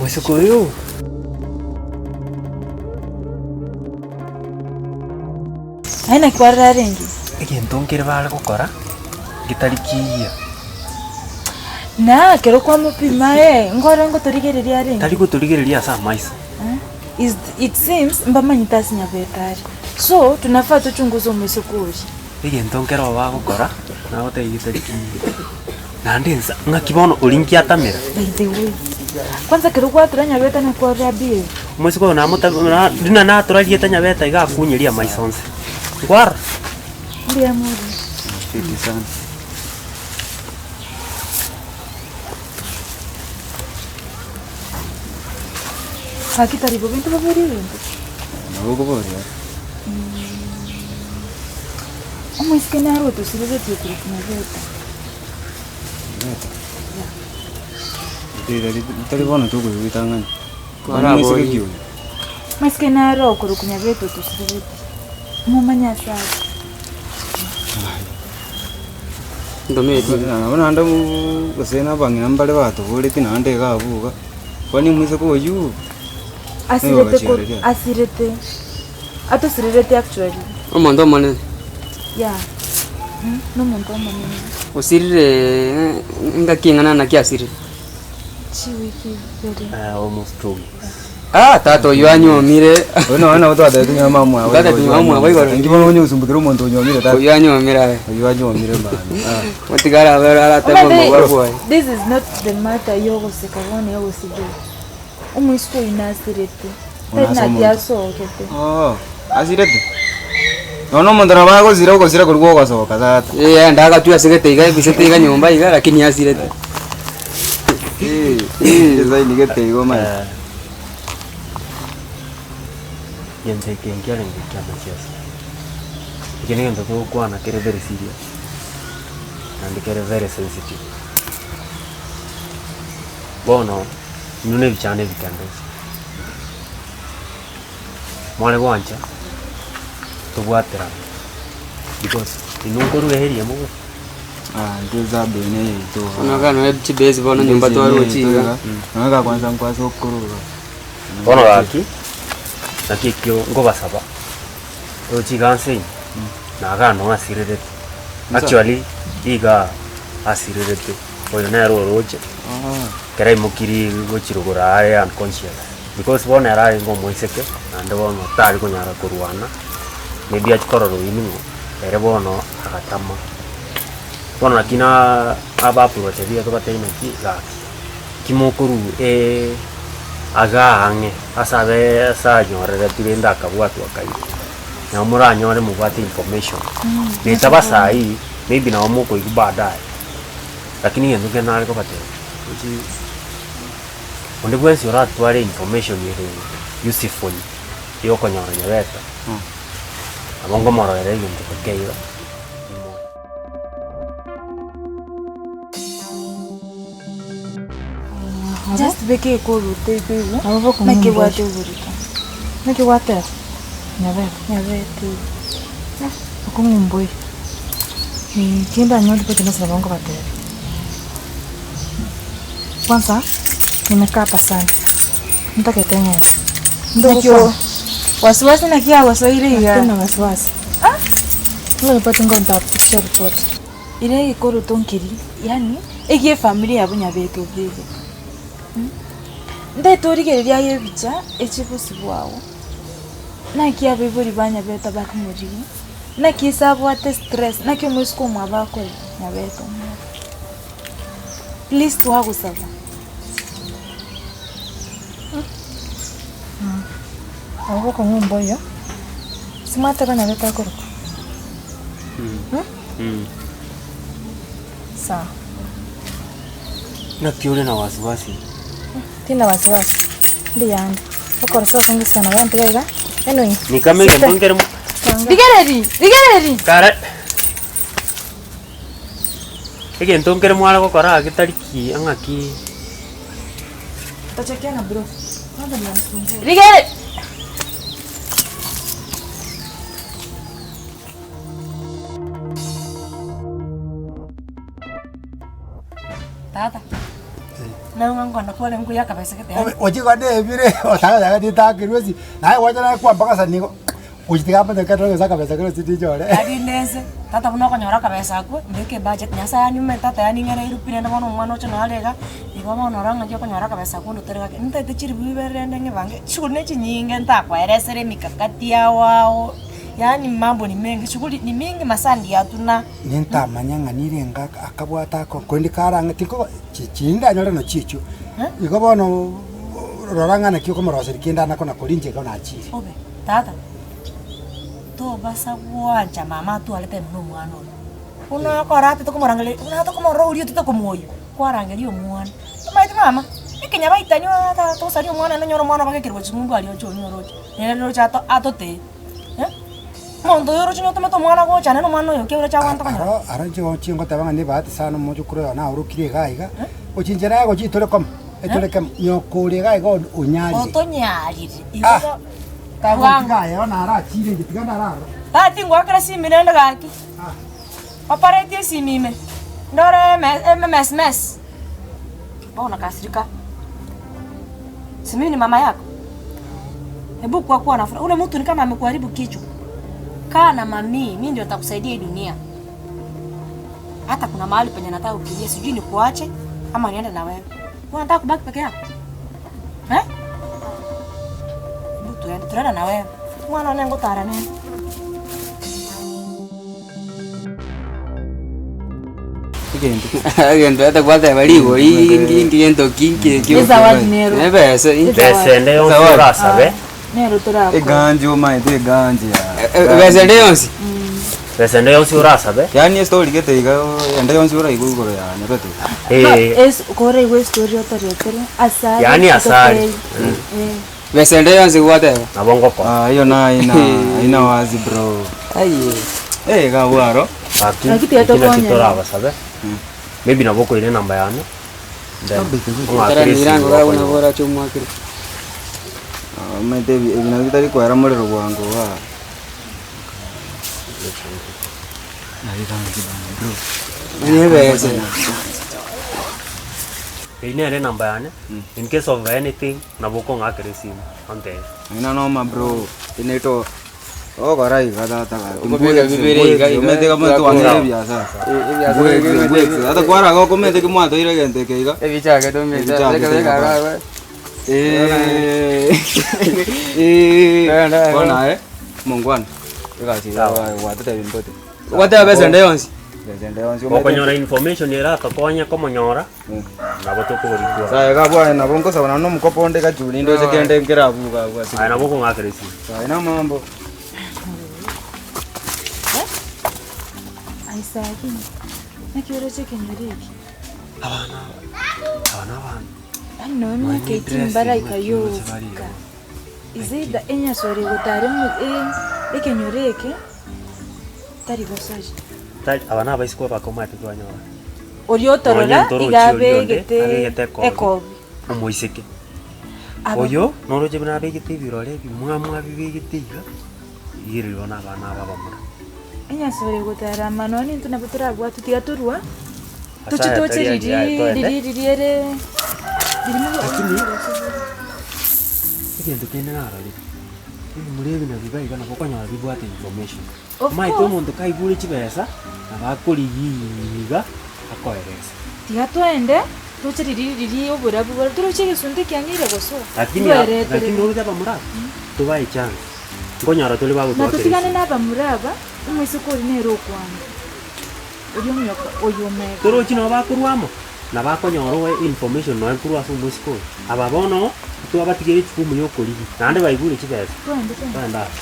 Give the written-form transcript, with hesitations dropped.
Omoiseke oyo. Aye naki kwarora arenge? Egento nkere bare gokora getari kiya. Na ekero kwamopima aye, nkore ngotorigereria arenge? Tari gotorigereria ase amaiso. Is it seems mbamanyete ase Nyabete are. So, tunafaa tochunguze omoiseke oria. Egento nkere obo bagokora, nagotebia getari kiya. Naende insa, ng'aki bono oria nki atamera? By the way, kwanza ekero gwatura Nyabete naki kwarora behave? Omoiseke oyo namota na buna natura rieta Nyabete iga akunyeria amaiso onsi. Nkwarora? Mbuya more. Fiti sana. Gaki tari bobe ntoboborie egento. Nabo okoboria. Omoiseke nare otosireretie okorokwa Nyabeta. Nyabeta? Yeah. Tari bono tokoigwa ritang'ani. Kwani moiseke ki oyo? Omoiseke nare okorokwa Nyabeta otosireretie. Momanye ase are. Nabo naende gose na abang'ina mbare batoboretie naende iga abwo iga, kwani omoiseke oyio Asirete ko asirete atosirerete actually. Omonto omonene. Yeah, nomonto omonene. Osirire engaki eng'ana naki asirire? Chiwiki ibere. Almost 2 weeks. Ah, tata oyio anyuomire. Oyo nonya nabo twatebete ng'a mama omwabo Twatebete ng'a mama omwabo igoro. Inki bono onye gosumbukera omonto onyuomire tata? Oyio anyuomire aye. Oyio anyuomire mani. Ah. Otigare abe aratebe Omanyete omobua bwaye. this is not the matter yogoseka bono yogosiberia. Omoiseke oyio nasirete, Bono tari ase naki omonto. asogete. Oo, asirete? Nonya omonto nabo agosira ogosira korwa gogosoka tata. Eh, ende agatwa asegete iga ebisete iga nyomba iga lakini asirete. Eh, esaini gete igo omanyete. Egento eke nkiarenge eki'amachiaso, eke negento togokwana kere very serious, naende kere very sensitive. Bono, inwe na ebichando ebikende ase, mware gwancha tobwaterane because inwe nkorwa area mobe. Ah, intwe esabu eye neyaito igaa. Bono iga noe chibase bono nyomba twaroche iga. Nonya gakwansa nkwase okorora. Bono gaki, naki ekio nkobasaba, roche iga nse ime, na igaa noo asirerete, actually igaa asirerete, oyo nere oroche, ekero aimokirie gochia rogoro are unconscious, because bono ere arenge omoiseke, naende bono tari konyara korwana, maybe achia korora oyio ning'o, ere bono agatama. Bono naki na abaapproacha buya tobatebie naki gaki, ki mokorwa agaa ang'e ase abe ase anyoreretwe rende akabwatwa akairwa, nabo moranyore mobwate information. Netaba saii, maybe nabo mokoigwa baadaye, lakini egento nkere nare kobatebia, ochi onde bwensi oratware information ere useful ya okonyora nyabeta, nabo nkomororera egento geke iga. Just beka ekoroto igo igo, Nabo bokong'u naki mboyo. ebwate oborito. Naki gwateba? Nyabete. Nyabete igo. Okong'u mboyo. Kende anyore ripoti nonsi nabo nkobatebia. Kwanza, nimekaa hapa sana. Ntagete ng'ende. Naki o- wasiwasi naki yagosoire igaa? Tindi na wasiwasi. Nigo ripoti ngontafutisha ripoti. Ere egekoroto nkeri, yaani egie efamiri yabo nyabete obebe. Ntaete origereria aye ebicha eche bosio bwao, naki abaibori ba nyabete bakomorigia, naki ise abwate stress, naki omoiseke omwabo akorera nyabete omwabo. Please twagosaba. Nabo bokong'u mboiyo, simwateba nyabete akorokwa? Sawa. Naki ore na wasiwasi? Tina wasiwasi, mbuyande, okorosa ase ngesana gwantiga iga, anyway. Nikame egento nkere mo. Rigereria! Rigereria! Kare. Egento nkere mware gokora aa getari ki ng'aki. Tachekiana bro, kwanza mnanisumbua. Rigereria! Tata. Naye ng'a nkogenda kwarenge koyaka besa gete yaani. Oche kogenda ebire otagoteba nitakerwe esi, naye gwacha naye kwamboka asa nigo, gochitika amo ekero gose akabesa kero tinchore. Tari nense, tata buna okonyora akabesa akwo, mbeke ebudget, nyasaye anyume tata yaani ng'ere erupi rende bono omwana oche nare iga, igo bono ora ng'aki okonyora akabesa akwo onde tari gaki, ntaete chiribu ibere rende ng'ebange, chishughuli ne chinyinge ntakoeresera emikakati ao ao, yaani mambo ni mengi, shughuli ni mingi masaa ndiyo hatuna. Nintamanya ng'a nirenga akabwate ako, korende karang'e tinkoba chi chindanyore nochio echio. Igo bono rora ng'a naki okomoroseria kende ande kona koria inche igo nachire. Obe, tata, tobasa gwancha mama atwarete buna omwana oyo. Buna akora ate tokomorangeria, buna tokomorora oria totakomoyia, kwarangeria omwana. Omanyete mama, ekenyabaitani oo tata tosaria omwana naende onyore omwana obagekerwe ching'umbu aria oche onywe oroche, nere roche ato atotee eh. Omonto oyo oroche onye otomete omwana gocha naende omwana oyo okia oroche agwante konyora. Aro aro inche gochia ngoteba ng'a nebahati sana omochokoro oyo naorokire iga iga, gochia inche naye gochia tore komo, etore kemo, nyoka ore iga iga onyarire. Otonyarire igo Ah! bo Tagotiga aye bono arachire inche tiga ndararora. Tata tingwakera esimi rende gaki, opareti esimi ime, ndore eme emesmes, bono kasirika. Si mimi ni mama yako? Hebu kwa kuwa na furaha. Ule mtu ni kama amekuharibu kichwa. Kaa na mami, mimi ndio nitakusaidia hii dunia. Hata kuna mahali penye nataka ukimbie, sijui nikuache ama niende na wewe. Wewe unataka kubaki peke yako? Eh? Hebu tuende, tunaenda na wewe. Mwana wangu tara nene. Egento. Egento ete gwateba rigori inki inki gento ki inki ekio. Ezawadi nero. Ebese inki. Besa ende yonsi Zawadi. orasabe, Nero torakore. Eganji omanyete eganji ya. Ebese ende yonsi. besa ende yonsi orasabe, Yaani estory gete iga ende yonsi oraigwe igoro yane gete. eh, Es koraigwe estory otoretere asare. Yaani asare. totebie. Eh. Besa ende yonsi gwateba. nabo ngokora. Ah, hiyo nayo haina haina wazi bro. Aye. Eh, gabwaro. Gaki, Gaki tiga eki naki tokonyene. torabasabe, maybe nabo okoira enamba yane, then ong'akere Tara esimi mirango gabuna okonyora. bora chomwakire. Ah, omanyete ebi ebi nabio bitari kwera morero bwango igaa. Ebese. Eyio nere enamba yane, in case of anything, nabo okong'akera esimi, ontebie. Aina noma bro, inaitwa ogokora iga tata gaki. Okobeka bibere iga iga. Omanyete kama twanire ebiasara. Ebiasara Mbwekse, ata kwaraga okomanyete ki mwatoire egento eke iga. Ebichake tomete. Ebichake Beka beka tomete. gaga. Eh. Eh. Enda, Bono aye, mongwana. Egasi iga gwatotebia mbote. Gwateba besa ende yonsi. Besa ende yonsi omanyete. Okonyora information eratokonye komonyora, nabo tokoborigwa. Saye iga abwo aye nabo nkosaba naende omokopo onde gachuni ndoche kende nkere abwo iga abwo ase. Aye nabo okong'akera esimi. Saye na amambo. Aisaki, naki oroche ekenyoro eke? Abana aba, aba nabana. Yaani nonya emiaka 18 mbaraika yoka. Is either enyasore gotara emo- ekenyoro eke. Tari gosaria. Tari, aba nabaisiko abake omanyete twanyora. Oria otorora Nonya ntorochi iga oria onde, abegete abegete ekobi. ekobi. Omoiseke. Aba- Oyo, noroche buna abegete ebirore ebimwamu abibegete iga, rigereria bono abana aba abamura. Enyasore gotara ama nonya intwe nabo torabwatwe tiga torwa, Ase toche aya toche tari riri agiya aye toende. riri riri ere riri Lakini, egento kende narorire, ebimura ebi nabio iga nabo okonyora bibwate information. Of Omanyete course. omonto kaigure chibesa, nabo akorigiiga akoerese. Tiga twende toche riria riria oborabu bore toroche egesunte ekiang'eire gosoa. Lakini Twaereterere. lakini oroche abamura aba, tobae chance, nkonyora tore Na bagotwakera totigane esimi. na abamura aba, omoiseke oria nere okwanga, oria omonyoka oyo omega. Torochi nabo bakorwa amo, nabo akonyora oe information nonya korwa ase omoiseke oyo. Aba bono, twabatigere echukumu ya okorigia, naende baigure chibesa. Twende twende. Twende ase.